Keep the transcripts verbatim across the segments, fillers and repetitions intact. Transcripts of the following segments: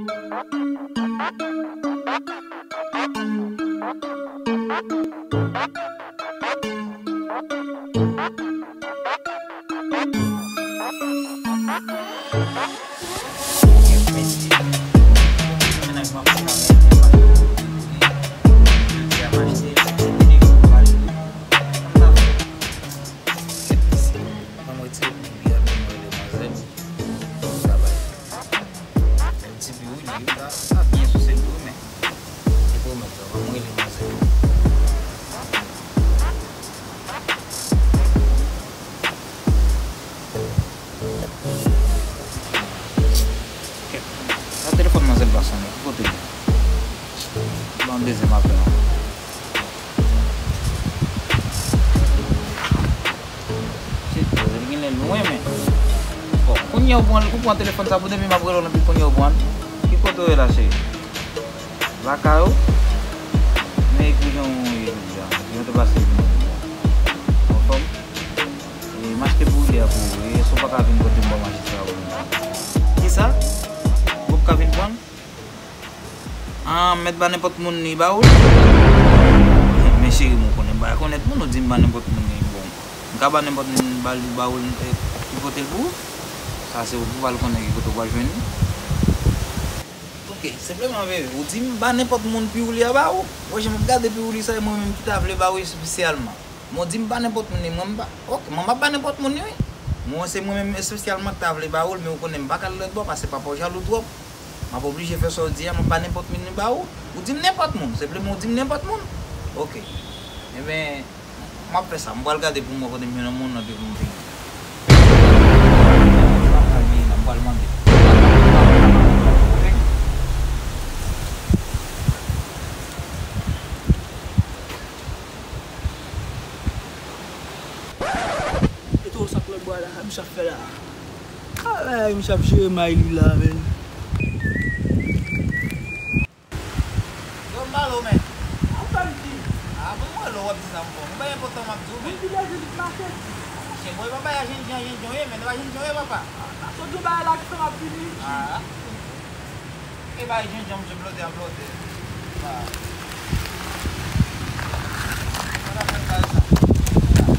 Ban m retire pou m byen, ban m rele manzè. Sa bay. Ti pi wi, li ta, ta byen souse l tou, men. Li pwomèt sa, ban m rele manzè. Kèt. Sa telefòn manzè l pa sonnen. Ki kote l ye? Ban m dezyèm apèl ankò. Shit, li genlè lwen, men. Bon, kounye a ou pran, ou pran telefòn sa pou demen m ap rele w nan pi kounye a ou pran l. Ki kote w ye la, cheri? Lakay ou? Men epi jan w ye jodi a. Jan w te pase jounen jodi a. Anfòm? E, m achte pou ou li a pou ou. E, si w pa ka vin kote m, ban m achte sa pou ou. Kisa? Ou p ap ka vin pran l? Ah, m mèt ba nenpòt moun li ba ou l? Men cheri m, ou konnen m pa rekonèt moun, ou di m ba nenpòt moun li. Bon, m ka ba nenpòt moun ba li, ba ou l, eh, ki kote l pou ou? Sa se ou pou ba l konnen ki kote w pral jwenn li. Ok, senpleman, bebe, ou di m ba nenpòt moun pi ou li a ba ou. Wè jan m ap gade pi ou li sa, e mwen menm ki ta vle ba ou espesyalman. Men w di m ba nenpòt moun li, mwen m ba, ok, mwen m ap ba nenpòt moun li, wi. Mwen se mwen menm espesyalman ki ta vle ba ou l, men ou konnen m pa ka al lòt bò, paske papa w jalou twòp. M ap oblije fè sa w di a, m ap ba nenpòt moun li ba ou. Ou di m nenpòt moun, senpleman ou di m nenpòt moun. Ok. Enben, m ap fè sa, m pral gade pou m wè kote m jwenn yon moun nan pi pou m vini. M ap pral vini la, m pral mande. Eto sa k lòt bò la, sa misye ap fè la? Alè, misye ap jere may li la, men. Yo, m pale w, men. Ou fè m di. Ah, bon, mwen lè w ap di sa ankò. Mwen bay enpòtan m ap di w, men. Moun ki leve vit mache. Monchè, mwen pa bay a jènjan, jènjan, ye, men, pa jènjan, ye, papa. Sa sot yon bagay la ki fè m ap vini. Ah. E bay jènjan, monchè, blote a blote. Sa k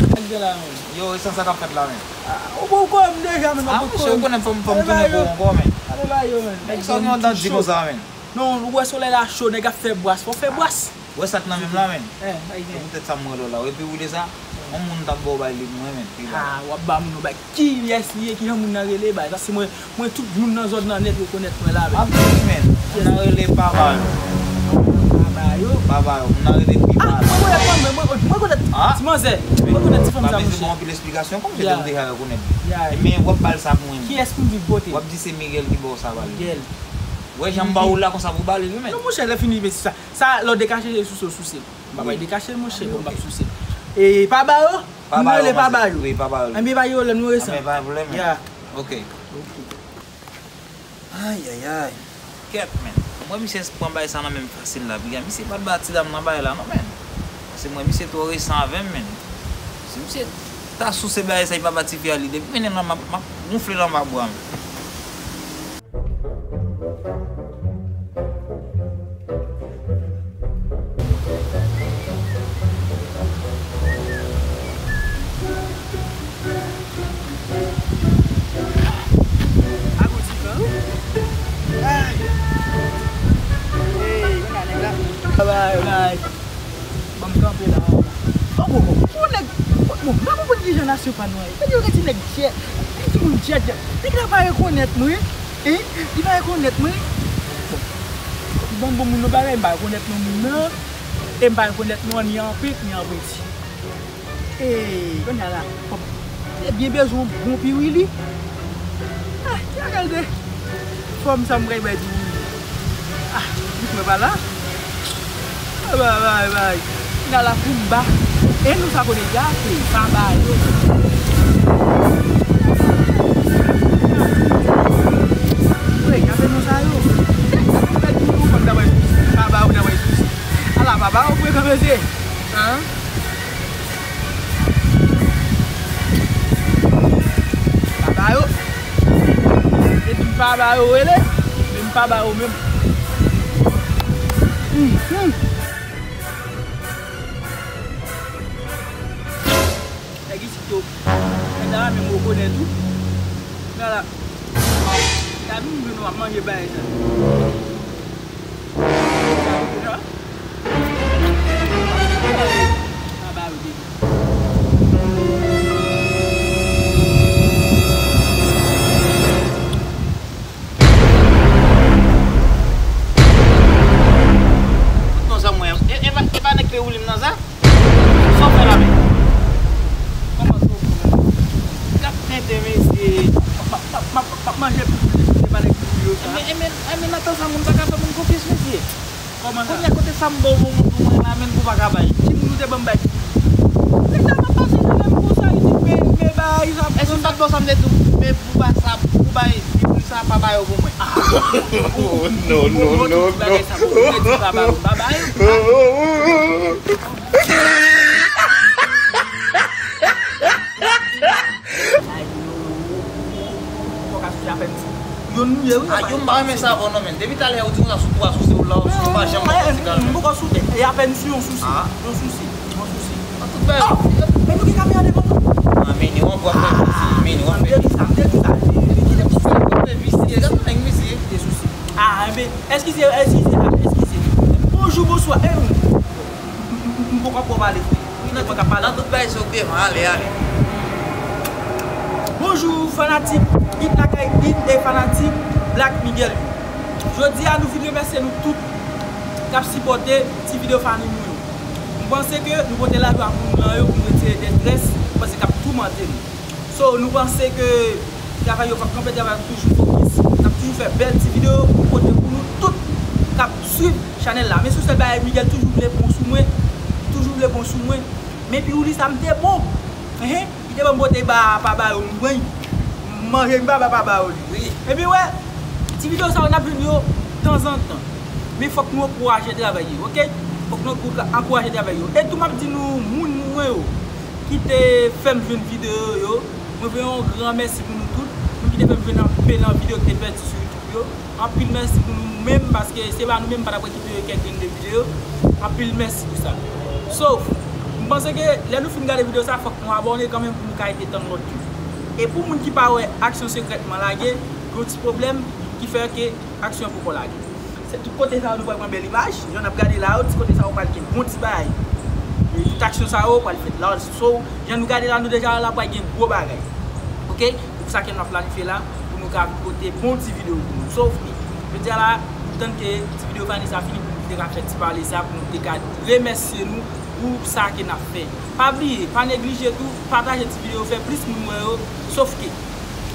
ap fèt la, men? Yo, e sa, sa k ap fèt la, men? Ah, ou bon, ou konnen m deja, men. Ah, monchè, ou konnen fò m, fò m tounen pou ou ankò, men. Ale ba yo, men. Nèg sa gen yon dan di konsa, men. Non, ou wè solèy la cho, nèg ap fè bwas, fò fè bwas. Ou wè sa k nan men m la, men? Eh, bay gen. Se poutèt sa m rele w la. Epi ou wè sa, yon moun t ap ba w bay li pou mwen, men. Ah, w ap ba moun yon bay. Kiyès li ye? Kijan moun nan rele? Bay, paske mwen, mwen tout moun nan zòn nan nèt rekonèt mwen la, men. M ap di w, men. Moun nan rele Papa yo. Papa yo? Papa yo. Moun nan rele Pipa. Ah, mwen rekonèt mwen, mwen, mwen rekonèt ti manzè. Mwen rekonèt ti fanm sa, monchè. M pa bezwen ba w anpil esplikasyon, kòm se te ou deja rekonèt li. Men w ap ba l sa pou mwen. Kiyès pou m di l pote? W ap di se Miguel ki ba w sa ba li. Miguel. Wè jan m ba ou la konsa pou ba li, wi, men. Non, monchè, lè fini, men sa, sa, lè w dekache souse, w souse. M pa bay dekache l, monchè, bon, m ap souse. E pa ba yo? Pa ba yo, pa ba yo. Wi, pa ba yo. Anben, ba yo, lè nou resan. Anben, pa gen pwoblèm. Ya. Ok. Ok. Ay, ay, ay. Kèt, men. Mwen, misye pran bay sa nan men m fasil la, piga. Misye pa t ba ti dam nan bay la, non, men. Paske mwen, misye twò resan avè m, men. Si misye ta souse bay sa, li pa ba tifi a li depi mennen nan m ap, m ap gonfle l anba bra m. Bye, bye. Ban m kanpe la. Oh, bon, bon, bon, nèg, bon, bon, m pa konprann kijan nasyon pa nou an ye. Gade yo, gade ti nèg djèt, ti moun djèt, djèt. Nèg la pa rekonèt mwen, hein? Li pa rekonèt mwen. Bon, bon, bon, moun nan pa, m pa rekonèt non moun nan. E m pa rekonèt non an, ni an pink, ni an pwenti. Ee, kounye a la, fò m te byen bezwen yon bon piwili. Ah, ki bagay de fòm sa m pral bay piwili? Ah, bout mwen pa la. Ah, bay, bay, bay. Kounye a la, pou m ba. E nou sa kote gate, pa ba yo. Wi, gate nou sa yo. Fè piwili ou fòm ta bay sousi. Pa ba ou ta bay sousi. Ala, pa ba ou frekan mesye. Hein? Pa ba yo. Depi pa ba yo rele, men m Pa ba yo menm. Hmm, hmm. Nèg isit yo, nèg la menm yo konnen tou. Men la, ta vin jwenn w ap manje bagay sa. Sa yo deja. Pa ba yo deja. Tout non sa mwen. E, e pa, e pa nèg te woule m nan sa? Sa w fè la menm? Kòman sa w fè la? Gad tenten mesye. M ap, m ap, m ap, m ap manje pou li, se pa nèg pou yo sa. Enben, enben, enben, nan tan sa moun pa ka fè moun konfyans mesye. Kòman sa? Kounye a kote sa m ba w pou moun pou mwen la menm pou pa ka bay. Ki moun ou te ban m bay? Nèg la m ap pase nan menm konsa, li di, men, men bay sa. Èske m pa t ba w sa m te di w? Men pou bay sa, pou bay, li pou sa pa ba yo pou mwen. Oh, non, non, non, non. Ou te di pa ba yo, pa ba yo. Fòk a souse apèn si. Youn nou ye, wi. Ah, yo, m pa renmen sa avè w non, men. Depi talè ou di konsa sou twa souse ou la, ou pa janm fè ti kalme. M poko souse. E apèn si yon souse. Ah. Yon souse. Yon souse. An tout bay. Oh! Men nou gen kamera devan nou. Ah, men nou an pran fè souse. Men nou an fè. M te di sa, m te di sa. Li, li, li kite souse. Fè visye, gade nèg visye. Kite souse. Ah, enben, eskize, eskize, eskize. Bonjou, bonswa. E ou? M, m, m, m poko ap pale vre. Wi, nèg mwen k ap pale. Nan tout bay se ou k devan, ale, ale. Bonjou, fanatik Hit Lakay Hit e fanatik Black Miguel yo. Jodi a, nou vin remèsye nou tout k ap sipòte ti videyo fanmi nou yo. M panse ke nou pote lajwa pou nou nan yo, pou nou retire detrès, m panse k ap toumante nou. So, nou panse ke travay yo p ap kanpe, travay yo toujou fokis, n ap toujou fè bèl ti videyo pou pote pou nou tout k ap swiv chanèl la. Men sou sèl bagay, Miguel toujou vle bon sou mwen, toujou vle bon sou mwen. Men pi ou li sa m te bon. Enhen, li te ban m pote ba, pa ba yo, m pran, m manje m pa ba, pa ba yo li. Wi. Epi wè, ti videyo sa yo n ap jwenn yo tanzantan. Men fòk nou ankouraje travay yo, oke? Fòk nou ankou-, ankouraje travay yo. E tou m ap di nou, moun mwen yo, ki te fè m jwenn videyo yo. Mwen voye yon gran mèsi pou nou tout. Moun ki te fè m jwenn anpil nan videyo ki te pèdi sou YouTube yo. Anpil mèsi pou nou menm, paske se pa nou menm, m pa t ap rekipe kèk youn de videyo. Anpil mèsi pou sa. So, m panse ke lè nou fin gade videyo sa, fòk nou abòne kanmenm pou nou ka rete tann lòt yo. E pou moun ki pa wè Aksyon Sekrètman lage, gen yon ti pwoblèm ki fè ke aksyon an poko lage. Se tout kote sa yo nou pral pran bèl imaj. Jan n ap gade la yo, ti kote sa yo pral gen bon ti bagay. E tout aksyon sa yo pral fèt la. So, jan nou gade la, nou deja la pral gen gwo bagay. Oke? Se pou sa ke n ap planifye la, pou nou ka pote bon ti videyo pou nou. Sof ke, jodi a la, nou tann ke ti videyo fanmi sa fini pou nou te ka fè ti pale sa, pou nou te ka remèsye nou pou sa ke n ap fè. Pa bliye, pa neglije tou, pataje ti videyo, fè plis moun wè yo. Sof ke,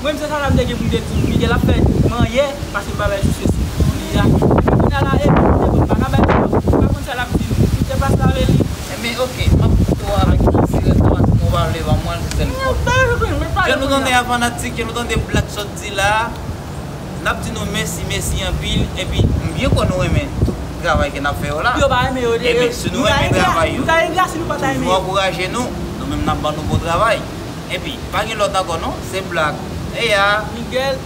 mwen menm se sa la m te gen pou m te di w, Miguel ap fè manyè, paske m pa bay sou se sou li a. Kounye a la, epi m te konn pa ka bay sou, m pa konn sa l ap di nou. Kite plas la avè li. Enben, oke, m ap kite w avèk ti sirèt otomatik mwen pa vle ban mwen, se sèl fwa. Jan nou tande a fanatik, jan nou tande Black sot di la, n ap di nou mèsi, mèsi anpil, epi m byen kwè nou renmen tout travay ke n ap fè yo la. Yo pa renmen yo, enben, si nou renmen travay yo, nou ta engra si nou pa ta renmen yo. Toujou ankouraje nou, nou menm n ap ban nou bon travay. Epi, pa gen lòt ankò non, se Black. Eya. Miguel,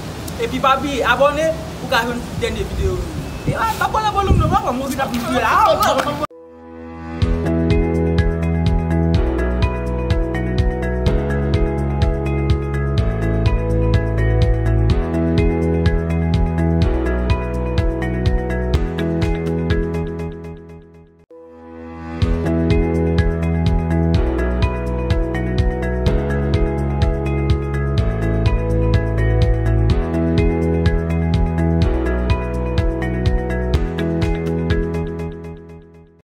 epi pa bliye abòne pou w ka jwenn dènye videyo yo. E pa, pa pran nan volum non, papa, m ouvri n ap m touye la.